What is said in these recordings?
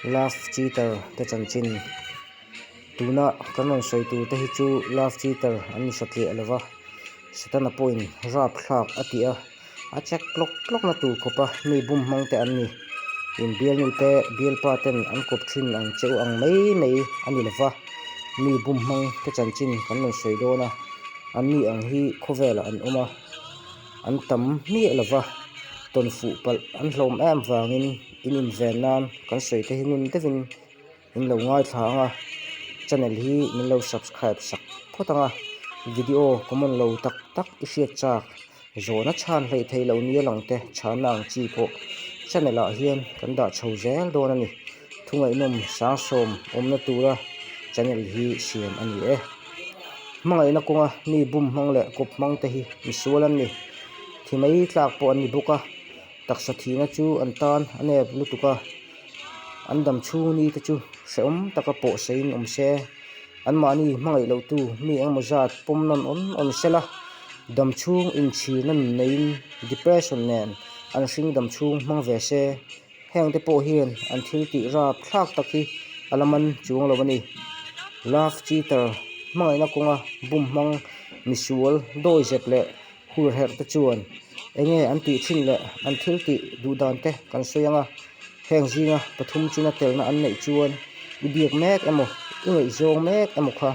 Love cheater te chanchin tuna kan rawn sawi tur te hi chu love cheater an ni satliah lo va, Setana pawhin rap thlak a ti a, a check tlawk tlawk na tur khawpa mi bum hmang te an ni. In bialnu te bialpa ten an kawp thin ang che u ang mai mai a ni lo va, mi bum hmang te chanchin kan rawn sawi dawn a, anni ang hi khawvelah an awm a. An tam miah lo va, tawn fuh palh an hlawm em vangin in inven nan kan sawi te hi ngun deuhin min lo ngaithla ang a, channel hi min lo subscribe sak phawt ang a, video common lo tak tak i hriat chak zawhna chhan hleih theih loh nia lang te chhanna ang chi pawh channel ah hian kan dah chho zel dawn a ni, thungaihnawm sangsawm awmna tura channel hi siam a ni e. Hmangaihna kawnga mi bum hmang leh kawp hmang te hi misual an ni. Thi mai tlak pawh an ni bawk a, taksa thihna chu an tan a nep lutuk a, an dam chhung ni te chu hrehawm taka pawh seiin awm se, anmahni hmangaih loh tu mi engemaw zat pawm nawn awn awn sela, dam chhung inchhirna nun neiin depression nen an hring dam chhung hmang ve se. Hengte pawh hian an thil tih rap thlak tak hi a la man chuang lo a ni. Love cheater hmangaihna kawnga bum hmang misual dawi zep leh hur herh te chuan enge an tih thin leh an thil tih duh dan te kan sawi ang a, heng zinga pathum chuna telna an neih chuan i biak mek emaw i ngaihzawng mek emaw kha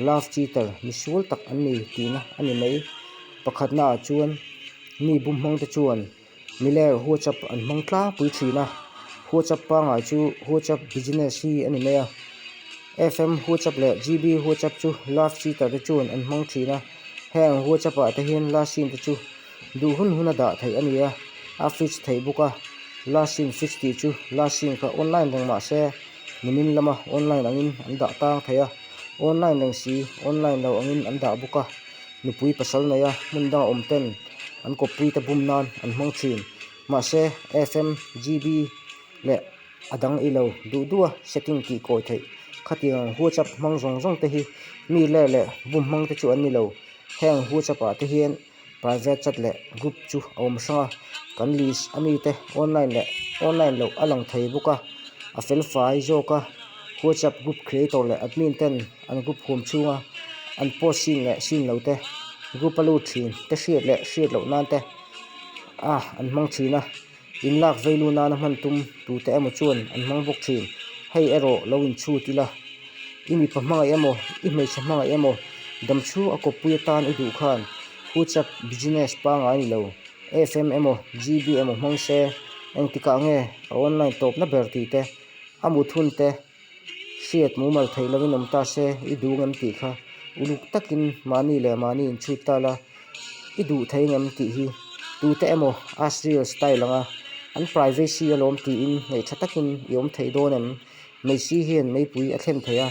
love cheater misual tak an ni tihna a ni mai. Pakhatna ah chuan mi bum hmang te chuan. Miller WhatsApp an hmang tlangpui thin a, WhatsApp pangngai chu WhatsApp business hi a ni mai a, FM WhatsApp leh GB WhatsApp chu love cheater te chuan an hmang thin a, heng WhatsApp ah te hian last seen te chu duh hun hun a dah theih a ni a, a fix theih bawk a, last seen fix tih chu last seen kha online reng mah se nimin lama online angin an dah tang thei a, online reng si online lo angin an dah bawk a. Nupui pasal neia hmun danga awm ten an kawppuite bum nan an hmang thin. Mahse, FM, GB leh a dang i lo duh duh a setting tih kawi theih. Khatiang WhatsApp hmang zawng zawng te hi mi ler leh bum hmang te chu an ni lo. Heng WhatsApp ah te hian private chat leh group chu a awm hrang a, kan list a mite online leh online loh a lang thei bawk a, a fel fai zawk a. WhatsApp group creator leh admin ten an group huam chhunga an post sin leh sin lo te, group a lut thin te hriat leh hriat loh nan te a an hmang thin a, in lak vei lu nana hman tum tute emaw chuan an hmang bawk thin. Hei erawh lo inchhut ila, i mipa hmangaih emaw, i hmeichhe hmangaih emaw dam chhung a kawppui atan i duh khan WhatsApp business pangngai ni lo, FM emaw GB emaw hmang se engtikah nge a online tawpna ber tih te a mut hun te hriat mumal theih lovin awm ta se i duh ngem tih kha uluk takin mahni leh mahni inchhut ta la, i duh thei ngem tih hi tute emaw Asriel style anga an privacy alawm tiin ngaihtha takin i awm theih dawn em? Meisi hian meipui a thlen thei a,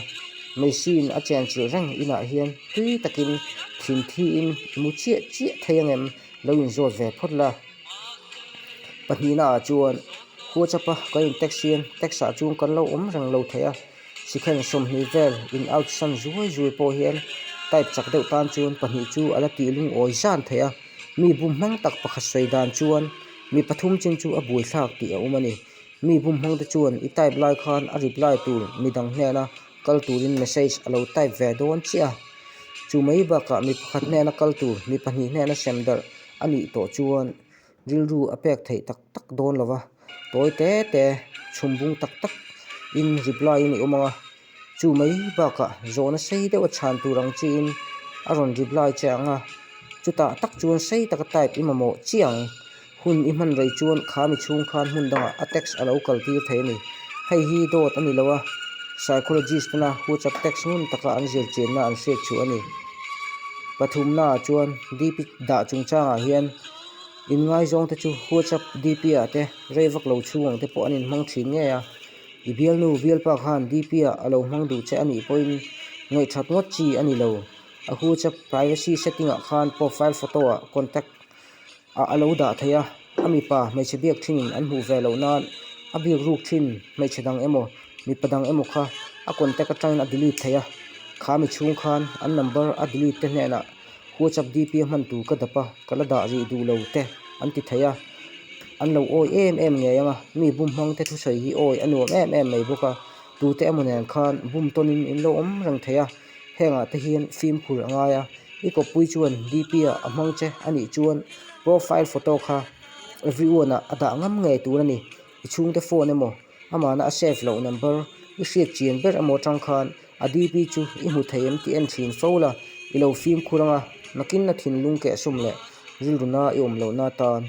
meisiin a chenchilh reng inah hian tui takin thin thiin i mu chiah chiah thei angem lo inzawt ve phawt la. Pahnihna ah chuan WhatsApp a kan in text hian text ah chuan kan lo awm reng lo thei a, sikhen 20 vel in out san zuai zuai pawh hian type chak deuh tan chuan pahnih chu a la tih lungawi zan thei a, mi bum hmang tak pakhat sawi dan chuan mi pathum chin chu a buaithlak tih a awm a ni. Mi bum hmang te chuan i type lai khan a reply tur midang hnena kal turin message a lo type ve dawn chiah a, chu mai bakah mi pakhat hnena kal tur mi pahnih hnena sem darh a nih tawh chuan rilru a pek theih tak tak dawn lo va, tawi te te chhum bung tak tak in reply in i awm ang a, chu mai bakah zawhna sei deuh a chhan tur ang chiin a rawn reply che ang a, chutah tak chuan sei taka type i mamawh chiah ang. Hun i hman rei chuan kha mi chhung khan hmun dangah a text a lo kal tir thei a ni. Hei hi dawt a ni lo a, psychologist tena WhatsApp text ngun taka an zir chianna an hriat chhuah a ni. Pathumna ah chuan DP dah chungchangah hian inngaizawng te chu WhatsApp DP ah te rei vak lo chhung ang te pawh an inhmang thin ngei a. I bialnu bialpa khan DP ah a lo hmang duh che a nih pawhin ngaihthat ngawt chi a ni lo. A WhatsApp privacy setting ah khan profile photo ah contact ah a lo dah thei a, a mipa hmeichhe biak thinin an hmuh ve loh nan a biak ruk thin hmeichhe dang emaw mipa dang emaw kha a contact atangin a delete thei a, kha mi chhung khan an number a delete te hnenah WhatsApp DP a hman tur ka dap a, ka la dah rih duh lo te an ti thei a. An lo awi em em ngei ang a, mi bum hmang te thusawi hi awi a nuam em em mai bawk a, tute emaw nen khan bum tawnin in lo awm reng thei a, hengah te hian fimkhur a ngai a, i kawppui chuan DP ah a hmang che a nih chuan profile photo kha everyone ah a dah ngam ngei tur a ni, i chhungte phone emaw amahna a save loh number i hriat chian ber emaw atang khan a DP chu i hmu thei em tih en thin fo la, i lo fimkhur anga nakin a thinlung kehsawm leh rilruna i awm lohna atan.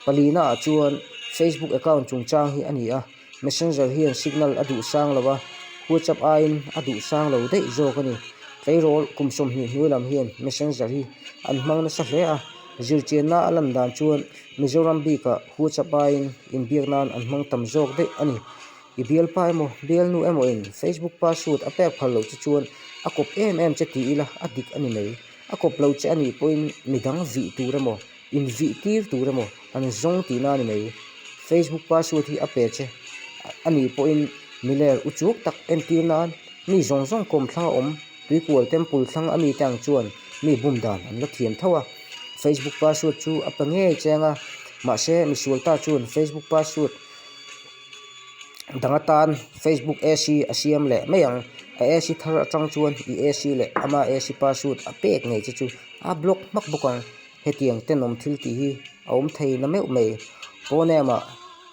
Palina ah chuan Facebook account chungchang hi a ni a, Messenger hian signal a duh sang lo a, WhatsApp aiin a duh sang lo daih zawk a ni. Tleirawl kum 20 hnuai lam hian Messenger hi an hmang nasa hle a, zirchianna a lan dan chuan Mizoram bikah WhatsApp aiin inbiak nan an hmang tam zawk daih a ni. I bialpa emaw bialnu emaw in Facebook password a pek phal loh che chuan a kawp em em che ti ila a dik a ni mai. A kawp lo che a nih pawhin midang vih tur emaw invih tir tur emaw an zawng tihna a ni mai. Facebook password hi a pe che a nih pawhin miler uchuk tak entir nan mi zawng zawng kawm thlang a awm Tuikual Temple thlang a mite ang chuan mi bum dan an la thiam tho a. Facebook password chu a pe ngei cheng a, mahse misual ta chuan Facebook password dang atan Facebook AC a siam leh mai ang. A AC thar atang chuan i AC leh ama AC password a pek ngei che chu a block hmak bawk ang. Hetiang tenawm thil tih hi a awm thei na meuh mai. Pawn emah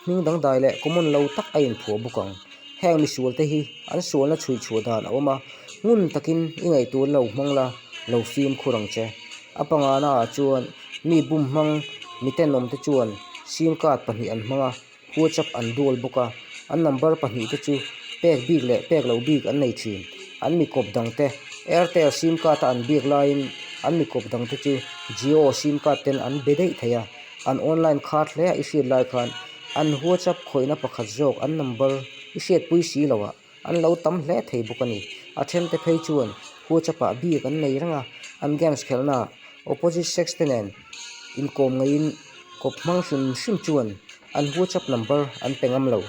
hming dangdai leh common lo tak a inphuah bawk ang. Heng misual te hi an sualna chhui chhuah dan a awm a, ngun takin i ngaihtuah lo hmang la, lo fimkhur ang che. A pangana ah chuan mi bum hmang mi tenawm te chuan sim card pahnih an hmang a, WhatsApp an dual bawk a, an number pahnihte chu pek bik leh pek loh bik an nei thin. An mi kawp dangte Airtel sim card a an biak laiin an mi kawp dangte chu Jio sim card ten an be daih thei a, an online khar hle a i hriat lai khan an WhatsApp khawihna pakhat zawk an number i hriatpui si lo ah An lo tam hle thei bawk a ni. A thente phei chuan WhatsApp ah bik an nei reng a, an games khelhna opposite sex te nen inkawm ngeiin kawp hmang hrim hrim chuan an WhatsApp number an pe ngam lo.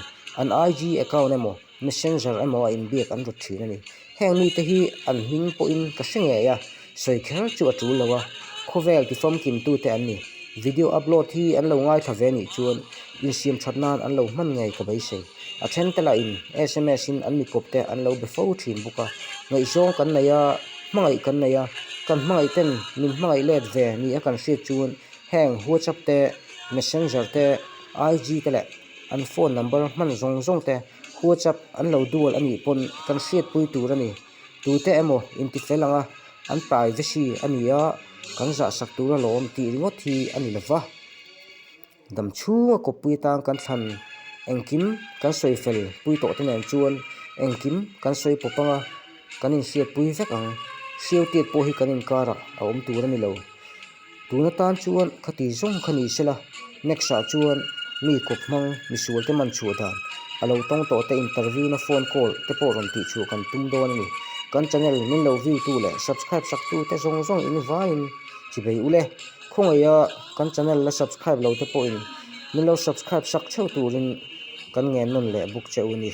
An IG account emaw messenger emaw a inbiak an rawt thin a ni. Heng mite hi an hming pawhin ka hre ngei a, sawi kher chu a tul lo a, khawvel tifamkimtute an ni. Video upload hi an lo ngaithla ve nih chuan insiam that nan an lo hman ngei ka beisei. A then te lah in sms in an mikawp te an lo be fo thin bawk a, ngaihzawng kan nei a, hmangaih kan nei a, kan hmangaih ten min hmangaih let ve ni a kan hriat chuan heng whatsapp te, messenger te, IG te leh an phone number hman zawng zawng te whatsapp an lo dual a nih pawn kan hriatpui tur a ni. Tute emaw intifel anga an privacy a ni a, kan zahsak tur alawm tih ringawt hi a ni lova. Dam chhunga kawppui atan kan thlan engkim kan sawi fel pui tawh te nen chuan engkim kan sawi pawp anga kan inhriatpui vek ang. Hriau tiat pawh hi kan inkarah a awm tur a ni lo. Tun atan chuan khati zawng kha ni sela, next ah chuan mi kawp hmang misual te man chhuah dan a lo tawng tawh te interview na phone call te pawh rawn tih chhuah kan tum dawn a ni. Kan channel min lo view tu leh subscribe sak tu te zawng zawng in vaiin chibei ule. Khawngaih a kan channel la subscribe lo te pawhin min lo subscribe sak theuh turin kan ngen nawn leh bawk che u ni.